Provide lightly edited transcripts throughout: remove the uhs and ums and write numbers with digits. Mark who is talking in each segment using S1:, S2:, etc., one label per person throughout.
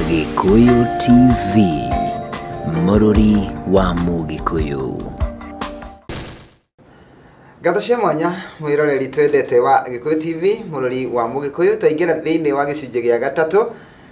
S1: Gĩkũyũ TV, mũrũri wa Mũgĩkũyũ.
S2: Ngatho cia mwanya mwĩroreri twendete wa Gĩkũyũ TV, mũrori wa Mũgĩkũyũ, twaingĩra thĩinĩ wa gĩcunjĩ gĩa gatatũ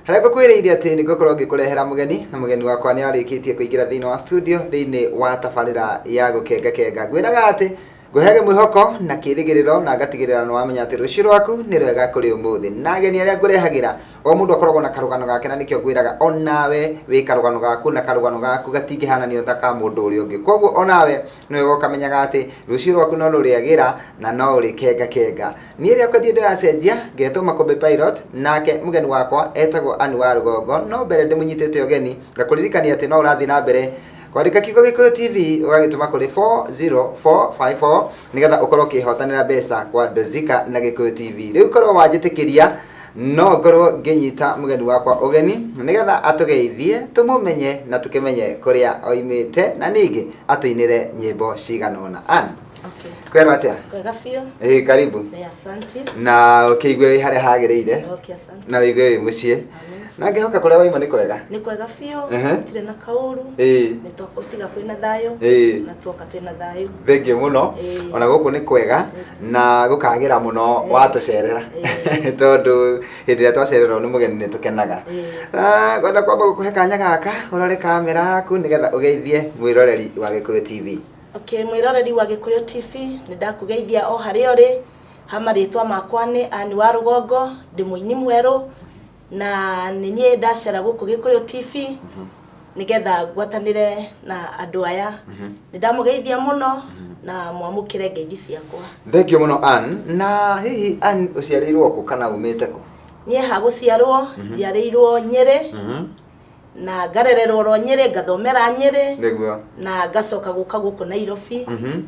S2: harĩa ngũkwĩrĩire atĩ nĩ ngũkorwo ngĩkũrehera mũgeni, na mũgeni wakwa nĩ arĩkĩtie kũingĩra thĩinĩ wa studio thĩinĩ wa tabarĩra ya gũkengakenga. Ngwĩraga atĩ ngũheage mwĩhoko na kĩrĩgĩrĩro na ngatigĩrĩra nĩ wamenya atĩ rũciũ rwaku nĩ rwega kũrĩ ũmũthĩ. Na ageni arĩa ngũrehagĩra, o mũndũ akoragwo na karũgano gake, na nĩkĩo ngwĩraga onawe wĩ karũgano gaku, na karũgano gaku gatingĩhananio ta ka mũndũ ũrĩa ũngĩ. Koguo onawe nĩ wega ũkamenyaga atĩ rũciũ rwaku no rũrĩagĩra na no ũrĩkengakenga. Niĩ rĩakwa ndirĩ ndĩracenjia, ngetwo Makũmbĩ Pilot, nake mũgeni wakwa etagwo Ann wa Rũgongo. No mbere ndĩmũnyitĩte ũgeni, ngakũririkania atĩ no ũrathiĩ na mbere kwandĩka kiugo Gĩkũyũ TV ũgagĩtũma kũrĩ 40454 nĩgetha ũkorwo ũkĩhotanĩra mbeca kwa Dozika na Gĩkũyũ TV. Rĩu korwo wanjĩtĩkĩria no ngorwo ngĩnyita mũgeni wakwa ũgeni nĩgetha atũgeithie, tũmũmenye na tũkĩmenye kũrĩa oimĩte, na ningĩ atũinĩre nyĩmbo cigana ũna. Ann,
S3: Okay.
S2: kwerwo atĩa?
S3: Wega biũ.
S2: Ĩĩ, karibu.
S3: Nĩ asante.
S2: Na ũkĩigue wĩ harĩa hagĩrĩire.
S3: Okay, asante.
S2: Na ũigue wĩ mũciĩ.
S3: Amen.
S2: Na ngĩhoka kũrĩa waima nĩ kwega.
S3: Nĩ kwega biũ. Gũtirĩ na kaũru. Nĩ twakũtiga kwĩna thayũ. Na tuoka twĩna thayũ.
S2: Thengiũ mũno. Ona gũkũ nĩ kwega na gũkagĩra mũno watũcerera. Tondũ hĩndĩ ĩrĩa twacererwo nĩ mũgeni nĩ tũkenaga. Ah, ngwenda kwamba gũkũhe kanya gaka ũrore kamera yaku nĩgetha ũgeithie mwĩroreri wa Gĩkũyũ TV.
S3: Okay, mwĩroreri wa Gĩkũyũ TV, nĩ ndakũgeithia o harĩa ũrĩ. Ha marĩtwa makwa nĩ Ann wa Rũgongo, ndĩ mũini mwerũ, na nĩ niĩ ndacera gũkũ Gĩkũyũ TV nĩgetha ngwatanĩre na andũ aya. Nĩ ndamũgeithia mũno na mwamũkĩre ngeithi ciakwa.
S2: Thengiũ mũno Ann. Na hihi Ann ũciarĩirwo kũ kana umĩte kũ?
S3: Niĩ ha gũciarwo njiarĩirwo Nyĩrĩ. Na ngarererwo oro Nyĩrĩ, ngathomera Nyĩrĩ.
S2: Nĩguo.
S3: Na ngacoka gũka gũkũ Nairobi.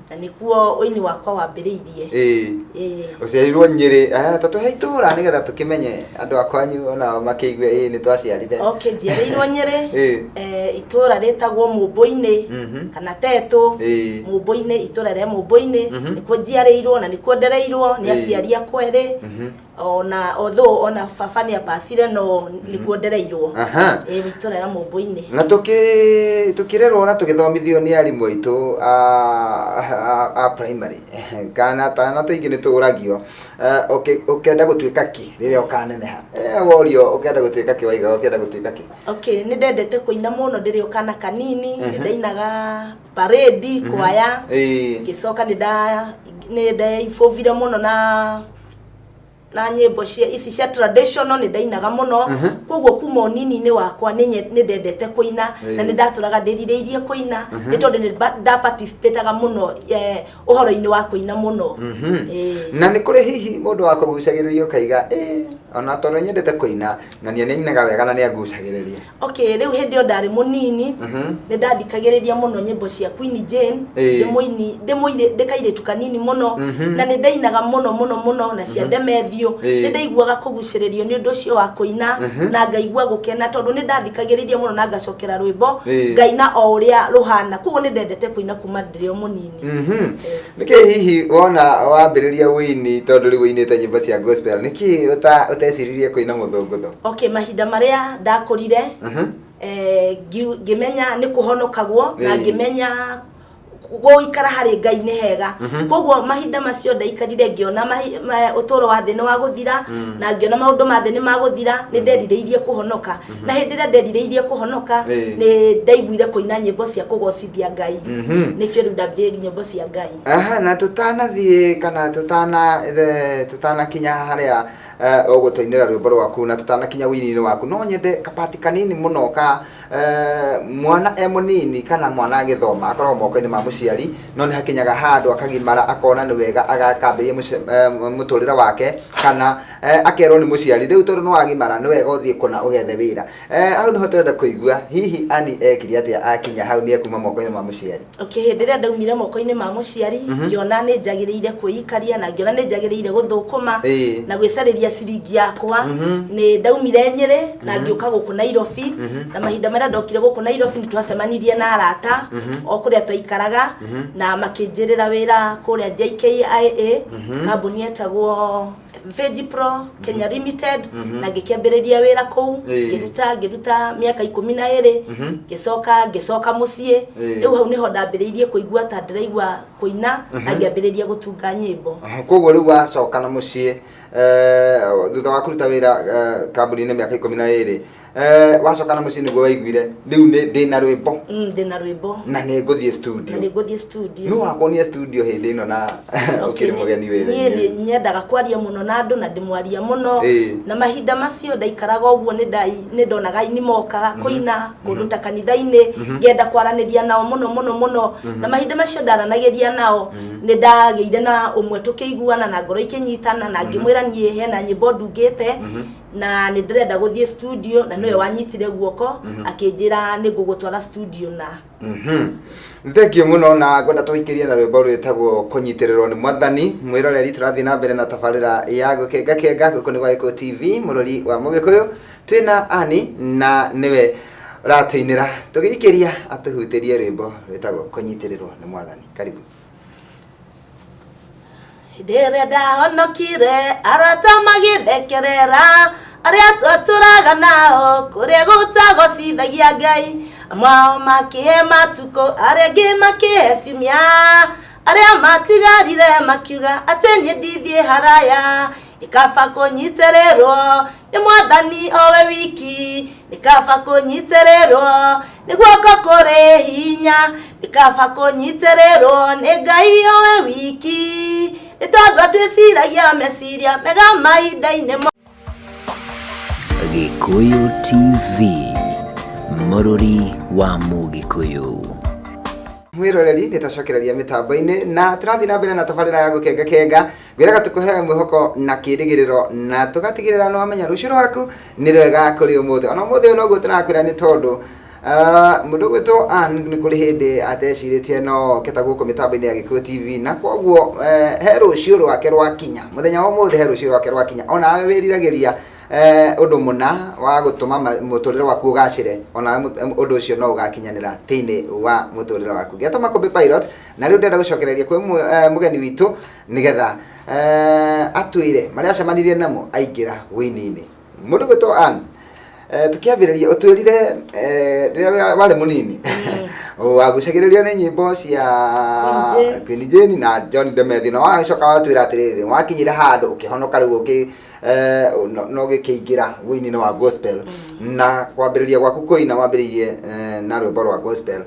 S3: Na nĩkuo ũini wakwa wambĩrĩirie.
S2: Ĩĩ. Ũciarirwo Nyĩrĩ. Ta tũhe itũra nĩgetha tũkĩmenye andũ a kwanyu onao makĩigue ĩĩ nĩ twaciarire.
S3: Okay, njiarĩirwo Nyĩrĩ. Itũra rĩtagwo Mũmbũ-inĩ kana Tetũ. Mũmbũ-inĩ, itũra rĩa Mũmbũ-inĩ. Nĩkuo njiarĩirwo na nĩkuo ndereirwo nĩ aciari akwa erĩ. Ona although ona baba nĩ apacire no nĩkuo ndereirwo. Ĩĩ, itũra rĩa Mũmbũ-inĩ.
S2: Na tũkĩrerwo na tũgĩthomithio nĩ arimũ aitũ a primary kana twana tũingĩ nĩ tũragio, ũkenda gũtuĩka kĩ rĩrĩa ũkaneneha? Worio ũkenda gũtuĩka kĩ waigaga ũkenda gũtuĩka kĩ?
S3: Okay, nĩ ndendete kũina mũno ndĩrĩ o kana kanini, nĩ ndainaga parade, kwaya, ngĩcoka nĩ ndeibũbire mũno na nyĩmbo cia ici cia traditional, nĩ ndainaga mũno. Koguo kuma ũnini-inĩ wakwa nĩ ndendete kũina na nĩ ndatũraga ndĩrirĩirie kũina nĩ tondũ nĩ ndaparticipataga mũno ũhoro-inĩ wa kũina mũno.
S2: Na nĩ kũrĩ hihi mũndũ wa kũgucagĩrĩria ũkaiga, ĩ ona tondũ nyendete kũina, ng'ania nĩ ainaga wega na nĩ angucagĩrĩria?
S3: Okay, rĩu hĩndĩ ĩyo ndarĩ mũnini, nĩ ndathikagĩrĩria mũno nyĩmbo cia Queen Jane. Ndĩ mũini, ndĩ mũirĩ, ndĩ kairĩtu kanini mũno, na nĩ ndainaga mũno mũno mũno na cia Ndemethio. Nĩ ndaiguaga kũgucĩrĩrio nĩ ũndũ ũcio wa kũina na ngaigua gũkena tondũ nĩ ndathikagĩrĩria mũno na ngacokera rwĩmbo ngaina o ũrĩa rũhana. Koguo nĩ ndendete kũina kuma ndĩrĩ o mũnini.
S2: Nĩkĩ hihi wona wambĩrĩria ũini, tondũ rĩu ũinĩte nyĩmbo cia gospel, nĩkĩ ũteciririe kũina mũthũngũtho?
S3: Okay, mahinda marĩa ndakũrire, ngĩmenya nĩ kũhonokagwo na ngĩmenya gũikara harĩ Ngai nĩ hega. Koguo mahinda macio ndaikarire ngĩona ũtũũro wa thĩ nĩ wa gũthira, na ngĩona maũndũ ma thĩ nĩ ma gũthira, nĩ nderirĩirie kũhonoka. Na hĩndĩ ĩrĩa nderirĩirie kũhonoka, nĩ ndaiguire kũina nyĩmbo cia kũgocithia Ngai. Nĩkĩo rĩu ndambĩrĩirie nyĩmbo cia Ngai.
S2: Aha, na tũtanathiĩ kana tũtanakinya harĩa ũgũtũinĩra rwĩmbo rwaku na tũtanakinya wĩini-inĩ waku, no nyende kapati kanini mũno ka mwana e mũnini kana mwana agĩthoma akoragwo moko-inĩ ma mũciari, no nĩ hakinyaga handũ akagimara akona nĩ wega agakambĩrĩria mũtũrĩre wake, kana akerwo nĩ mũciari rĩu tondũ nĩ wagimara nĩ wega ũthiĩ kũna ũgethe wĩra. Hau nĩho tũrenda kũigua hihi Ann ekire atĩa akinya hau nĩ ekuma moko-inĩ ma mũciari?
S3: Okay, hĩndĩ ĩrĩa ndaumire moko-inĩ ma mũciari, ngĩona nĩ njagĩrĩire kwĩikaria na ngĩona nĩ njagĩrĩire gũthũkũma na gwĩcarĩria ciringi yakwa. Nĩ ndaumire Nyĩrĩ na ngĩũka gũkũ Nairobi, na mahinda marĩa ndokire gũkũ Nairobi nĩ twacemanirie na arata o kũrĩa twaikaraga, na makĩnjĩrĩra wĩra kũrĩa JKIA, kambuni yetagwo Vegi Pro Kenya Limited, na ngĩkĩambĩrĩria wĩra kũu. Ngĩruta mĩaka 12, ngĩcoka mũciĩ. Rĩu hau nĩho ndambĩrĩirie kũigua ta ndĩraigua kũina na ngĩambĩrĩria gũtunga nyĩmbo.
S2: Koguo rĩu wacoka na mũciĩ thutha wa kũruta wĩra kambuni-inĩ mĩaka 12, wacoka na mũciĩ nĩguo waiguire rĩu nĩ ndĩna rwĩmbo?
S3: Ndĩna rwĩmbo.
S2: Na nĩ ngũthiĩ studio.
S3: Na nĩ ngũthiĩ studio.
S2: Nũ wakuonia studio hĩndĩ ĩno na ũkĩrĩ mũgeni
S3: niĩ
S2: wĩra-inĩ?
S3: Nĩ nyendaga kwaria mũno na andũ na ndĩmwaria mũno. Na mahinda macio ndaikaraga ũguo nĩ ndonaga aini mokaga kũina kũndũ ta kanitha-inĩ, ngenda kwaranĩria nao mũno mũno mũno. Na mahinda macio ndaranagĩria nao, nĩ ndagĩire na ũmwe tũkĩiguana na ngoro ikĩnyitana, na ngĩmwĩra niĩ hena nyĩmbo ndungĩte na nĩ ndĩrenda gũthiĩ studio, na nĩwe wanyitire guoko akĩnjĩra nĩ ngũgũtwara studio na
S2: Thank you mũno, na ngwenda tũikĩrie na rwĩmbo rwĩtagwo Kũnyitĩrĩrwo nĩ Mwathani. Mwĩroreri, tũrathiĩ na mbere na tabarĩra ya Gũkenga Kenga gũkũ nĩ gwa Gĩkũyũ TV, mũrori wa Mũgĩkũyũ. Twĩna Ani na nĩwe ũratũinĩra, tũgĩikĩria atũhutĩrie rwĩmbo rwĩtagwo Kũnyitĩrĩrwo nĩ Mwathani. Karibu.
S3: Hĩndĩ ĩrĩa ndahonokire, arata magĩthekerera, arĩa twatũraga nao kũrĩa gũtagocithagia Ngai, amwe ao makĩhe matukũ, arĩa angĩ makĩhe ciumia, arĩa matigarire makiuga atĩ niĩ ndithiĩ haraya. Nĩ kaba kũnyitĩrĩrwo nĩ Mwathani owe wiki, nĩ kaba kũnyitĩrĩrwo nĩ guoko kũrĩ hinya, nĩ kaba kũnyitĩrĩrwo nĩ Ngai owe wiki, nĩ tondũ atwĩciragia meciria mega mahinda-inĩ mo.
S1: Gĩkũyũ TV, mũrũri wa Mũgĩkũyũ.
S2: Mwĩroreri, nĩ twacokereria mĩtambo-inĩ na tũrathiĩ na mbere na tabarĩra ya Gũkenga Kenga. Ngwĩraga tũkũheaga mwĩhoko na kĩrĩgĩrĩro na tũgatigĩrĩra nĩ wamenya rũciũ rwaku nĩ rwega kũrĩ ũmũthĩ. Ona ũmũthĩ ũyũ noguo tũrakwĩra, nĩ tondũ mũndũ ũgwĩtwo Ann nĩ kũrĩ hĩndĩ atecirĩtie no oke ta gũkũ mĩtambo-inĩ ya Gĩkũyũ TV, na koguo he rũciũ rwake rwakinya. Mũthenya wa ũmũthĩ he rũciũ rwake rwakinya. Onawe wĩriragĩria ũndũ mũna wa gũtũma mũtũrĩre waku ũgacĩre, onawe ũndũ ũcio no ũgakinyanĩra thĩinĩ wa mũtũrĩre waku. Gĩatũ Makũmbĩ Pilot, na rĩu ndĩrenda gũcokereria kwĩ mũgeni witũ nĩgetha atwĩre marĩa acemanirie namo aingĩra wĩini-inĩ. Mũndũ gwĩtwo Ann, tũkĩambĩrĩria ũtwĩrire rĩrĩa warĩ mũnini wagucagĩrĩrio nĩ nyĩmbo cia
S3: Queen Jane.
S2: Queen Jane na John Demethi, na wacoka watwĩra atĩrĩrĩ, wakinyire handũ ũkĩhonoka rĩu ũkĩ no gĩkĩingĩra wĩini-inĩ wa gospel, na kwambĩrĩria gwaku kũina wambĩrĩirie na rwĩmbo rwa gospel.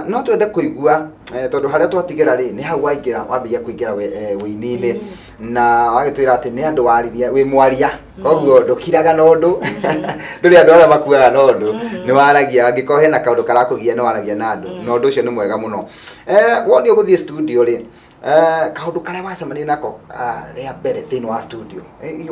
S2: No twende kũigua, tondũ harĩa twatigĩra rĩ, nĩ hau waingĩra, wambĩrĩria kũingĩra wĩini-inĩ, na wagĩtwĩra atĩ nĩ andũ waririe, wĩ mwaria, koguo ndũkiraga na ũndũ, ndũrĩ andũ arĩa makuaga na ũndũ, nĩ waragia. Angĩkorwo hena kaũndũ karakũgia, nĩ waragia na andũ, na ũndũ ũcio nĩ mwega mũno. Woni ũgũthiĩ studio rĩ, kaũndũ karĩa wacemania nako rĩa mbere thĩinĩ wa studio,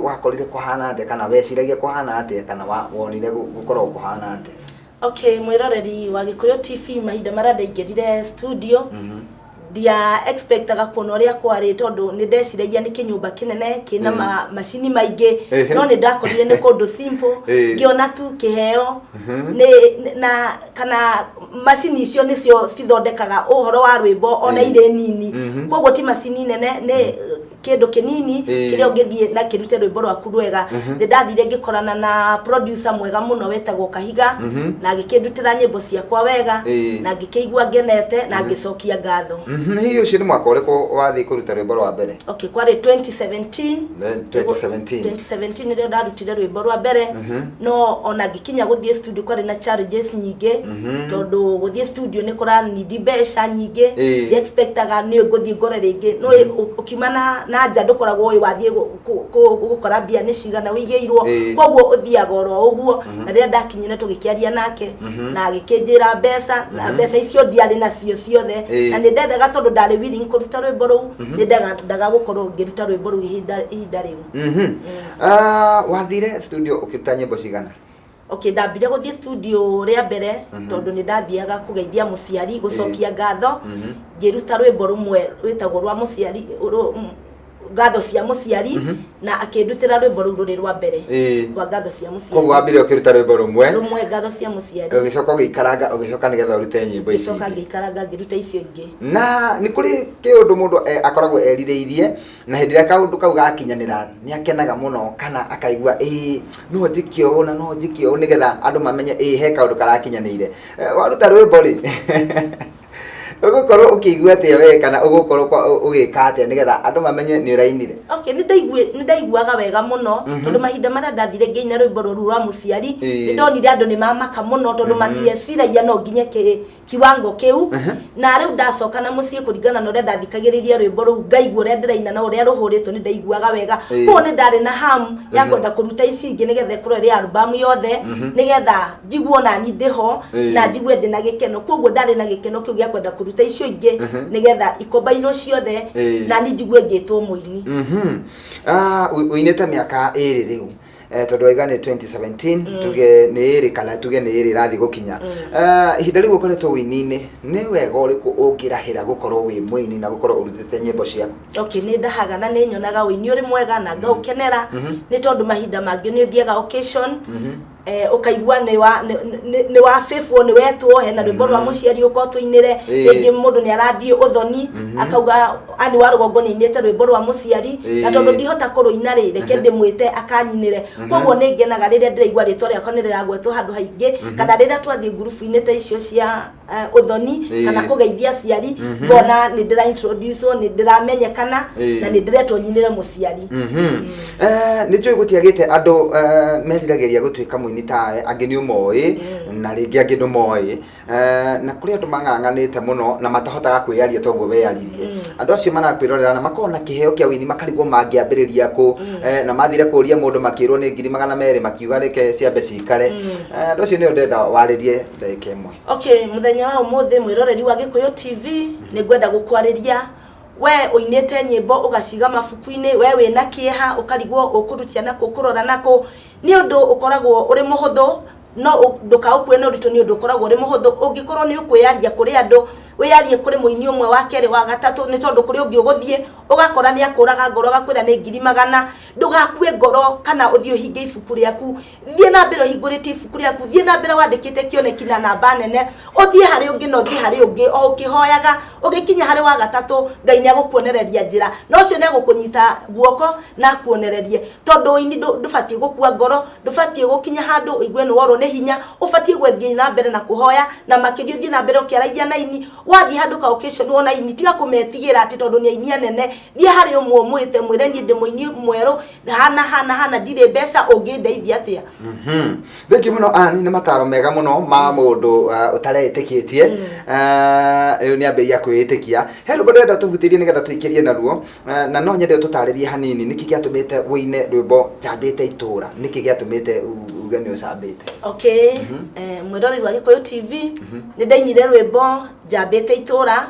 S2: wakorire kũhana atĩa, kana weciragia kũhana atĩa, kana wonire gũkorwo kũhana atĩa?
S3: Okay, mwĩroreri wa Gĩkũyũ TV, mahinda marĩa ndaingĩrire studio, ndia expectaga kuona ũrĩa kwarĩ, tondũ nĩ ndeciragia nĩ kĩnyũmba kĩnene kĩna macini maingĩ, no nĩ ndakorire nĩ kũndũ simple. Ngĩona tu kĩheo nĩ na kana macini icio nĩcio cithondekaga ũhoro wa rwĩmbo ona irĩ nini. Koguo ti macini nene, nĩ kĩndũ kĩnini kĩrĩa ũngĩthiĩ na kĩrute rwĩmbo rwaku rwega. Nĩ ndathire ngĩkorana na producer mwega mũno wetagwo Kahiga, na agĩkĩndutĩra nyĩmbo ciakwa wega, na ngĩkĩigua ngenete na ngĩcokia ngatho.
S2: Hihi ũcio nĩ mwaka ũrĩkũ wathiĩ kũruta rwĩmbo rwa mbere?
S3: Okay, kwarĩ 2017.
S2: 2017.
S3: 2017 nĩrĩo ndarutire rwĩmbo rwa mbere. No ona ngĩkinya gũthiĩ studio kwarĩ na challenges nyingĩ, tondũ gũthiĩ studio nĩ kũranindi mbeca nyingĩ. Ndiexpectaga nĩ ngũthiĩ ngore rĩngĩ no ũkiuma na nja ndũkoragwo ũĩ wathiĩ gũkora mbia nĩ cigana ũigĩirwo. Koguo ũthiaga oro ũguo, na rĩrĩa ndakinyire tũgĩkĩaria nake na agĩkĩnjĩra mbeca, na mbeca icio ndiarĩ nacio ciothe. Na nĩ ndendaga, tondũ ndarĩ willing kũruta rwĩmbo rũu, nĩ ndendaga gũkorwo ngĩruta rwĩmbo rũu ihinda rĩu.
S2: Wathire studio ũkĩruta nyĩmbo cigana?
S3: Okay, ndambire gũthiĩ studio rĩa mbere tondũ nĩ ndathiaga kũgeithia mũciari, gũcokia ngatho. Ngĩruta rwĩmbo rũmwe rwĩtagwo rwa mũciari. Ngatho cia Mũciari, na akĩndutĩra rwĩmbo rũu rũrĩ rwa mbere rwa Ngatho cia
S2: Koguo
S3: Mũciari.
S2: Wambire ũkĩruta rwĩmbo rũmwe.
S3: Rũmwe, Ngatho cia Mũciari.
S2: Ũgĩcoka ũgĩikaranga, ũgĩcoka nĩgetha ũrute nyĩmbo ici
S3: Ngĩcoka
S2: ingĩ.
S3: Ngĩikaranga ngĩruta icio ingĩ.
S2: Na nĩ kũrĩ kĩũndũ mũndũ akoragwo erirĩirie, na hĩndĩ ĩrĩa kaũndũ kau gakinyanĩra nĩ akenaga mũno, kana akaigua ĩĩ, no njĩke ũũ na no njĩke ũũ nĩgetha andũ mamenye ĩĩ, he kaũndũ karakinyanĩire. Waruta rwĩmbo rĩ, ũgũkorwo ũkĩigua atĩa we, kana ũgũkorwo ũgĩka atĩa nĩgetha andũ mamenye nĩ ũrainire?
S3: Okay, nĩ ndaiguaga wega mũno, tondũ mahinda marĩa ndathire ngĩina rwĩmbo rũru rwa mũciari, nĩ ndonire andũ nĩ mamaka mũno, tondũ matieciragia no nginye kiwango kĩu. Na rĩu ndacoka na mũciĩ, kũringana na ũrĩa ndathikagĩrĩria rwĩmbo rũu, ngaigua ũrĩa ndĩraina na ũrĩa rũhũrĩtwo, nĩ ndaiguaga wega. Koguo nĩ ndarĩ na hamu ya kwenda kũruta ici ingĩ nĩgetha ĩkorwo ĩrĩ album yothe, nĩgetha njiguo nani ndĩho na njigue ndĩ na gĩkeno. Koguo ndarĩ na gĩkeno kĩu gĩa kwenda kũruta icio ingĩ nĩgetha ikombainwo ciothe nani njigue ngĩtwo mũini.
S2: Ah, ũinĩte mĩaka 2 rĩu, tondũ waiga nĩ 2017, tuge nĩ 2 kana tuge nĩ 2 ĩrathiĩ gũkinya. Ihinda rĩu ũkoretwo wĩini-inĩ, nĩ wega ũrĩkũ ũngĩrahĩra gũkorwo wĩ mũini na gũkorwo ũrutĩte nyĩmbo ciaku?
S3: Okay, nĩ ndahaga na nĩ nyonaga ũini ũrĩ mwega na ngaũkenera, nĩ tondũ mahinda mangĩ nĩ ũthiaga occasion, ũkaigua nĩ wa fĩbwo, nĩ wetwo hena rwĩmbo rwa mũciari ũka ũtũinĩre. Rĩngĩ mũndũ nĩ arathiĩ ũthoni, akauga ani wa rũgongo nĩ ainĩte rwĩmbo rwa mũciari, na tondũ ndihota kũrũina rĩ, reke ndĩmwĩte akanyinĩre. Koguo nĩ ngenaga rĩrĩa ndĩraigua rĩtwa rĩakwa nĩ rĩragwetwo handũ haingĩ, kana rĩrĩa twathiĩ ngurubu-inĩ ta icio cia ũthoni kana kũgeithia aciari, ngona nĩ ndĩra introduce, nĩ ndĩramenyekana na nĩ ndĩretwo nyinĩre mũciari.
S2: Nĩ njũĩ gũtiagĩte andũ meriragĩria gũtuĩka mũini tawe, angĩ nĩ ũmoĩ na rĩngĩ angĩ ndũmoĩ. Na kũrĩ andũ mang'ang'anĩte mũno na matahotaga kwĩyaria toguo weyaririe. Andũ acio marakwĩrorera na makorwo na kĩheo kĩa ũini, makarigwo mangĩambĩrĩria kũ, na mathire kũria mũndũ makĩrwo nĩ 200,000, makiuga reke ciambe cikare. Andũ acio nĩo ndĩrenda warĩrie ndagĩka 1.
S3: Okay, mũthenya wa ũmũthĩ, mwĩroreri wa Gĩkũyũ TV, nĩ ngwenda gũkwarĩria we ũinĩte nyĩmbo ũgaciga mabuku-inĩ, we wĩna kĩeha ũkarigwo ũkũrutia nakũ, ũkũrora nakũ. Nĩ ũndũ ũkoragwo ũrĩ mũhũthũ, no ndũkaũkue na ũritũ. Nĩ ũndũ ũkoragwo ũrĩ mũhũthũ ũngĩkorwo nĩ ũkwĩyaria kũrĩ andũ, wĩyarie kũrĩ mũini ũmwe, wa kerĩ, wa gatatũ, nĩ tondũ kũrĩ ũngĩ ũgũthiĩ ũgakora nĩ akũraga ngoro, agakwĩra nĩ 100,000. Ndũgakue ngoro kana ũthiĩ ũhinge ibuku rĩaku. Thiĩ na mbere ũhingũrĩte ibuku rĩaku, thiĩ na mbere wandĩkĩte kĩoneki na namba nene, ũthiĩ harĩ ũngĩ na ũthiĩ harĩ ũngĩ, o ũkĩhoyaga. Ũgĩkinya harĩ wa gatatũ, Ngai nĩ agũkuonereria njĩra, na ũcio nĩ agũkũnyita guoko na akuonererie, tondũ ũini ndũbatiĩ gũkua ngoro, ndũbatiĩ gũkinya handũ ũigue nĩ worwo nĩ hinya. Ũbatiĩ gwethiĩ na mbere na kũhoya, na makĩria ũthiĩ na mbere ũkĩaragia na aini. Wathiĩ handũ ka occasion wona aini, tiga kũmetigĩra atĩ tondũ nĩ aini anene. Thiĩ harĩ ũmwe ũmwĩte, mwĩre, "Niĩ ndĩ mũini mwerũ hana hana hana, ndirĩ mbeca, ũngĩndeithia atĩa?"
S2: Thengiũ mũno, Ann, nĩ mataro mega mũno ma mũndũ ũtareĩtĩkĩtie. Rĩu nĩ ambĩrĩria kwĩĩtĩkia. He rwĩmbo ndĩrenda tũhutĩrie nĩgetha tũikĩrie naruo, na no nyende ũtũtarĩrie hanini nĩkĩ gĩatũmĩte wũine rwĩmbo "Njambĩte Itũra", nĩkĩ gĩatũmĩte uge nĩ ũcambĩte?
S3: Okay, mwĩroreri wa Gĩkũyũ TV, nĩ ndainire rwĩmbo "Njambĩte Itũra",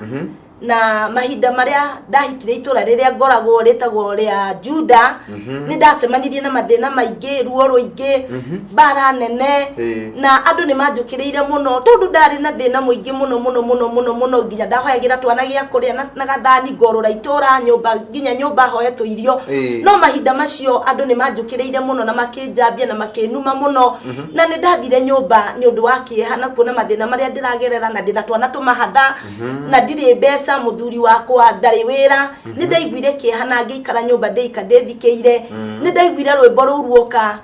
S3: na mahinda marĩa ndahikire itũra rĩrĩa ngoragwo rĩtagwo rĩa Juda, nĩ ndacemanirie na mathĩna maingĩ, ruo rũingĩ, mbara nene, na andũ nĩ manjũkĩrĩire mũno tondũ ndarĩ na thĩna mũingĩ mũno mũno mũno mũno mũno, nginya ndahoyagĩra twana gĩa kũrĩa na gathani, ngorũra itũra nyũmba nginya nyũmba hoe tũirio. No mahinda macio andũ nĩ manjũkĩrĩire mũno na makĩnjambia na makĩnuma mũno, na nĩ ndathire nyũmba nĩ ũndũ wa kĩeha na kuona mathĩna marĩa ndĩragerera, na ndĩna twana tũmahatha na ndirĩ mbeca, mũthuri wakwa ndarĩ wĩra. Nĩ ndaiguire kĩeha na ngĩikara nyũmba ndĩika ndĩthikĩire. Nĩ ndaiguire rwĩmbo rũu ruoka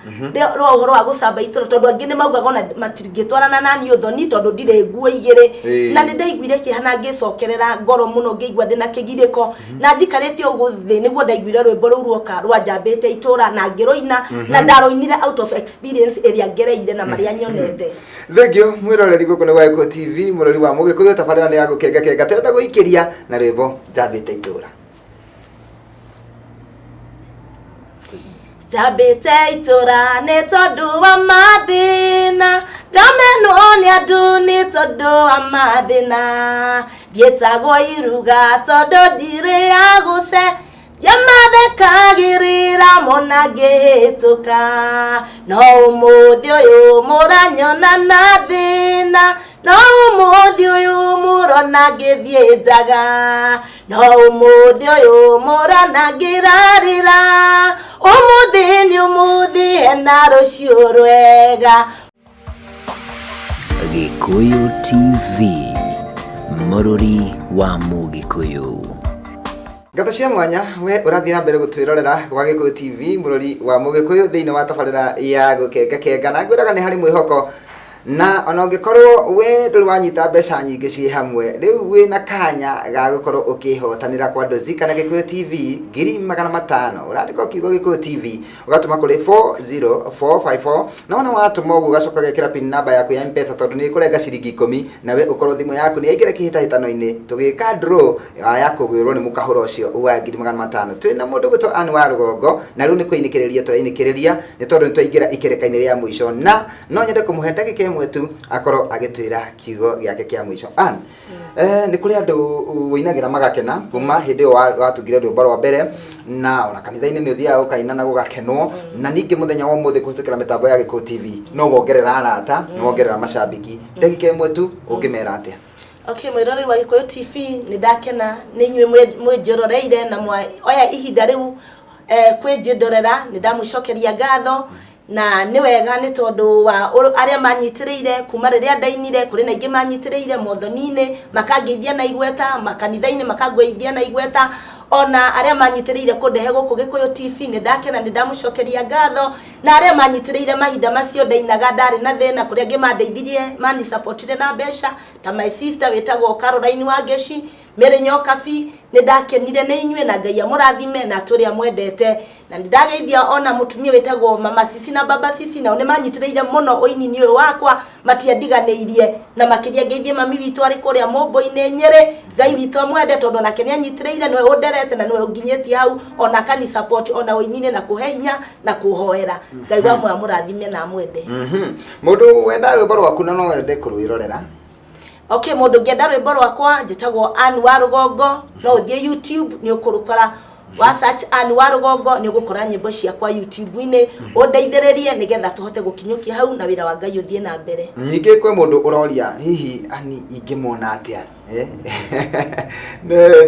S3: rwa ũhoro wa gũcamba itũra, tondũ angĩ nĩ maugaga ona matingĩtwarana nani ũthoni tondũ ndirĩ nguo igĩrĩ. Na nĩ ndaiguire kĩeha na ngĩcokerera ngoro mũno, ngĩigua ndĩna kĩgirĩko na njikarĩte ũguo thĩ, nĩguo ndaiguire rwĩmbo rũu ruoka rwa "Njambĩte Itũra", na ngĩrũina, na ndarũinire out of experience ĩrĩa ngereire na marĩa nyonete.
S2: Thengio, mwĩroreri. Gũkũ nĩ gwa Gĩkũyũ TV, mũrori wa Mũgĩkũyũ. Tabarĩra nĩ ya Gũkenga Kenga. Tũrenda gũikĩria na rwĩmbo "Njambĩte Itũra".
S3: Njambĩte itũra nĩ tondũ wa mathĩna, ngamenwo nĩ andũ nĩ tondũ wa mathĩna, ndiĩtagwo iruga tondũ ndirĩ ya gũce ndiamathekagĩrĩra mona ngĩhĩtũka, no ũmũthĩ ũyũ mũranyona na thĩna, no ũmũthĩ ũyũ mũrona. Ona ngĩthiĩ njaga no ũmũthĩ ũyũ mũrona ngĩrarĩra, ũmũthĩ nĩ ũmũthĩ hena rũciũ rwega.
S1: Gĩkũyũ TV, mũrũri wa Mũgĩkũyũ.
S2: Ngatho cia mwanya we ũrathiĩ na mbere gũtwĩrorera gwa Gĩkũyũ TV, mũrori wa Mũgĩkũyũ, thĩinĩ wa tabarĩra ya gũkengakenga, na ngwĩraga nĩ harĩ mwĩhoko, na ona ũngĩkorwo we ndũrĩ wanyita mbeca nyingĩ ciĩ hamwe, rĩu wĩna kanya ga gũkorwo ũkĩhotanĩra kwa Dozika na Gĩkũyũ TV 500,000. Ũrandĩka kiugo Gĩkũyũ TV, ũgatũma kũrĩ 40454, na wona watũma ũguo ũgacoka ũgekĩra pin namba yaku ya M-Pesa, tondũ nĩ ĩkũrenga ciringi 10, nawe ũkorwo thimũ yaku nĩ yaingĩra kĩhĩtahĩtano-inĩ tũgĩka draw ya kũgwĩrwo nĩ mũkahũra ũcio wa 500,000. Twĩna mũndũ gwĩtwo Ann wa Rũgongo, na rĩu nĩ kũinĩkĩrĩria tũrainĩkĩrĩria, nĩ tondũ nĩ twaingĩra ikereka-inĩ rĩa mũico, na no nyende kũmũhe ndagĩka ĩmwe tu akorwo agĩtwĩra kiugo gĩake kĩa mũico. Ann, nĩ kũrĩ andũ ũinagĩra magakena kuma hĩndĩ ĩyo watungire rwĩmbo rwa mbere, na ona kanitha-inĩ nĩ ũthiaga ũkaina na gũgakenwo, na ningĩ mũthenya wa ũmũthĩ kũhĩtũkĩra mĩtambo ya Gĩkũyũ TV no wongerera arata, nĩ wongerera macambĩki. Ndagĩka ĩmwe tu ũngĩmera atĩa?
S3: Okay, mwĩroreri wa Gĩkũyũ TV, nĩ ndakena nĩ inyuĩ mwĩnjĩroreire na mwoya ihinda rĩu kwĩnjĩndorera, nĩ ndamũcokeria ngatho. Na nĩ wega nĩ tondũ wa arĩa manyitĩrĩire kuma rĩrĩa ndainire, kũrĩ na aingĩ manyitĩrĩire mothoni-inĩ makangeithia na igweta, makanitha-inĩ makangeithia na igweta, ona arĩa manyitĩrĩire kũndehe gũkũ Gĩkũyũ TV, nĩ ndakena, nĩ ndamũcokeria ngatho. Na arĩa manyitĩrĩire mahinda macio ndainaga ndarĩ na thĩna, kũrĩ angĩ mandeithirie, manisapotire na mbeca, ta my sister wĩtagwo Caroline Wangeci, Mary Nyokabi, nĩ ndakenire nĩ inyuĩ, na Ngai amũrathime na atũrĩa mwendete. Na nĩ ndageithia ona mũtumia wĩtagwo Mama Sisi na Baba Sisi, nao nĩ manyitĩrĩire mũno ũini-inĩ ũyũ wakwa, matiandiganĩirie. Na makĩria ngeithie mami witũ arĩ kũrĩa Mũmbũ-inĩ Nyĩrĩ, Ngai witũ amwende, tondũ onake nĩ anyitĩrĩire, nĩwe ũnderete na nĩwe ũnginyĩtie hau, ona akani support ona ũini-inĩ na kũhe hinya na kũhoera. Ngai wa muoyo amũrathime na amwende.
S2: Mũndũ wenda rwĩmbo rwaku na no wende kũrwĩrorera?
S3: Okay, mũndũ ũngĩenda rwĩmbo rwakwa, njĩtagwo Ann wa Rũgongo, no ũthiĩ YouTube nĩ ũkũrũkora, wa search Ann wa Rũgongo nĩ ũgũkora nyĩmbo ciakwa YouTube-inĩ, ũndeithĩrĩrie nĩgetha tũhote gũkinyũkia hau na wĩra wa Ngai ũthiĩ na mbere.
S2: Ningĩ kwĩ mũndũ ũroria, hihi Ann ingĩmuona atĩa?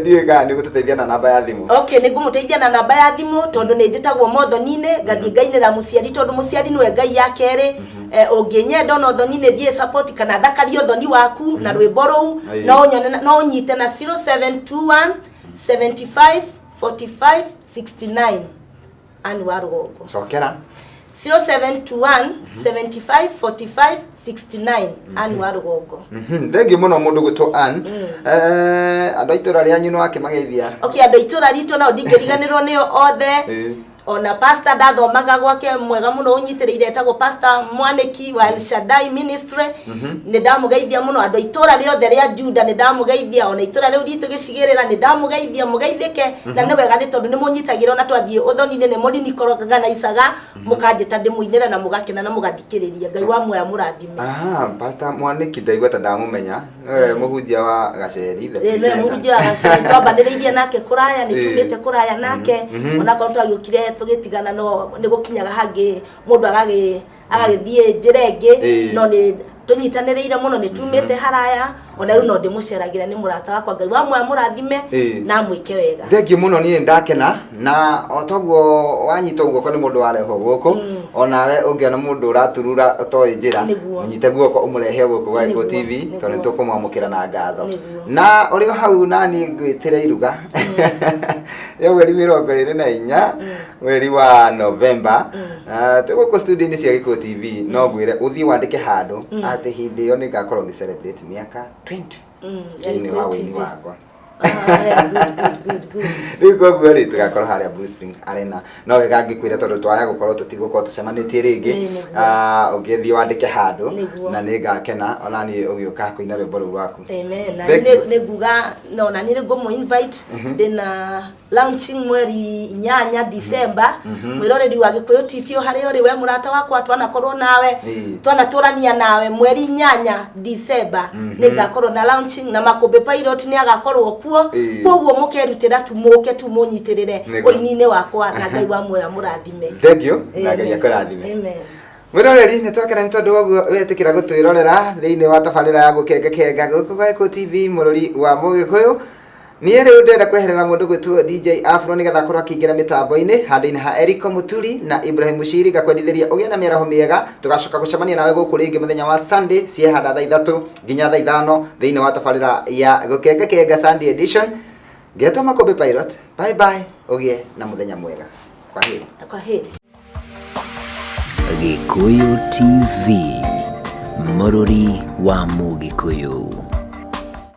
S2: Ndiũĩ kana nĩ gũtũteithia na namba ya thimũ.
S3: Okay, nĩ ngũmũteithia na namba ya thimũ, tondũ nĩ njĩtagwo mothoni-inĩ, ngathiĩ ngainĩra mũciari, tondũ mũciari nĩwe Ngai ya kerĩ. Ũngĩnyenda ona ũthoni-inĩ thiĩ support kana thakaria ũthoni waku na rwĩmbo rũu, no ũnyone, no ũnyite na 0721 75 45 69, Ann wa Rũgongo.
S2: Cokera.
S3: 0721 75 45 69, Ann wa Rũgongo.
S2: Thengiũ mũno mũndũ gwĩtwo Ann. Andũ a itũra rĩanyu nĩ wakĩmageithia?
S3: Okay, andũ a itũra ritũ nao ndingĩriganĩrwo nĩo othe. Ona pastor ndathomaga gwake mwega mũno ũnyitĩrĩire, etagwo Pastor Mwanĩki wa El Shaddai Ministry, nĩ ndamũgeithia mũno. Andũ a itũra rĩothe rĩa Juda nĩ ndamũgeithia, ona itũra rĩu ritũ gĩcigĩrĩra nĩ ndamũgeithia, mũgeithĩke. Na nĩ wega nĩ tondũ nĩ mũnyitagĩra, ona twathiĩ ũthoni-inĩ nĩ mũrinikoroganaicaga, mũkanjĩta ndĩmũinĩre na mũgakena na mũgathikĩrĩria. Ngai wa muoyo amũrathime.
S2: Aha, Pastor Mwanĩki ndaigua ta ndamũmenya, nĩwe mũhunjia wa Gaceri, the
S3: Nĩwe
S2: presenter.
S3: Mũhunjia wa Gaceri, twambanĩrĩirie nake kũraya, nĩ tumĩte kũraya nake, onakorwo twagĩũkire tũgĩtigana, no nĩ gũkinyaga hangĩ mũndũ agagĩthiĩ njĩra ĩngĩ, no nĩ tũnyitanĩrĩire mũno, nĩ tumĩte haraya, ona rĩu no ndĩmũceragĩra, nĩ mũrata wakwa. Ngai wa muoyo amũrathime na amwĩke wega.
S2: Thengiũ mũno, niĩ ndakena, na o toguo wanyitwo guoko nĩ mũndũ warehwo gũkũ, onawe ũngĩona mũndũ ũraturura ũtoĩ njĩra, mũnyite guoko ũmũrehe gũkũ gwa Gĩkũyũ TV, tondũ nĩ tũkũmwamũkĩra na ngatho. Na ũrĩ o hau nani ngwĩtĩre iruga rĩa mweri 24 mweri wa Novemba. Twĩ gũkũ studio-inĩ cia Gĩkũyũ TV, no ngwĩre ũthiĩ wandĩke handũ atĩ hĩndĩ ĩyo nĩ ngakorwo ngĩ celebrate mĩaka 20 thĩinĩ wa
S3: Gĩkũyũ
S2: wĩini
S3: TV.
S2: wakwa.
S3: Ah, yeah, good, good, good, good.
S2: Rĩu koguo rĩ, tũgakorwo harĩa Blue Springs Arena. No wega ngĩkwĩra, tondũ twaya gũkorwo tũtigũkorwo tũcemanĩtie rĩngĩ.
S3: Nĩguo.
S2: Ũngĩthiĩ wandĩke handũ, na nĩ ngakena ona niĩ ũgĩũka kũina rwĩmbo rũu rwaku.
S3: Amen. Na
S2: Thank you.
S3: nĩ nguga no na nĩ ngũmũ invite, ndĩna launching mweri 8 December. Mwĩroreri wa Gĩkũyũ TV, o harĩa ũrĩ, we mũrata wakwa twanakorwo nawe, twanatũrania nawe, mweri 8 December nĩ ngakorwo na launching, na Makũmbĩ Pilot nĩ agakorwo kuo. Koguo mũkerutĩra tu mũke tu mũnyitĩrĩre ũini-inĩ wakwa, na Ngai wa muoyo amũrathime.
S2: Thank you, na Ngai akũrathime.
S3: Amen.
S2: Mwĩroreri, nĩ twakena nĩ tondũ wa ũguo wetĩkĩra gũtwĩrorera thĩinĩ wa tabarĩra ya Gũkengakenga gũkũ gwa Gĩkũyũ TV, mũrũri wa Mũgĩkũyũ. Niĩ rĩu ndĩrenda kweherera mũndũ gwĩtwo DJ Afro nĩgetha akorwo akĩingĩra mĩtambo-inĩ handũ-inĩ ha Eriko Muturi na Ibrahim Mushiri. Ngakwendithĩria ũgĩe na mĩaraho mĩega, tũgacoka gũcemania nawe gũkũ rĩngĩ mũthenya wa Sunday ciehanda thaa 3 nginya thaa 5 thĩinĩ wa tabarĩra ya Gũkengakenga Sunday edition. Ngetwo Makũmbĩ Pilot. Bye bye, ũgĩe na mũthenya mwega, kwaheri.
S3: Kwa heri.
S1: Gĩkũyũ TV, mũrũri wa Mũgĩkũyũ.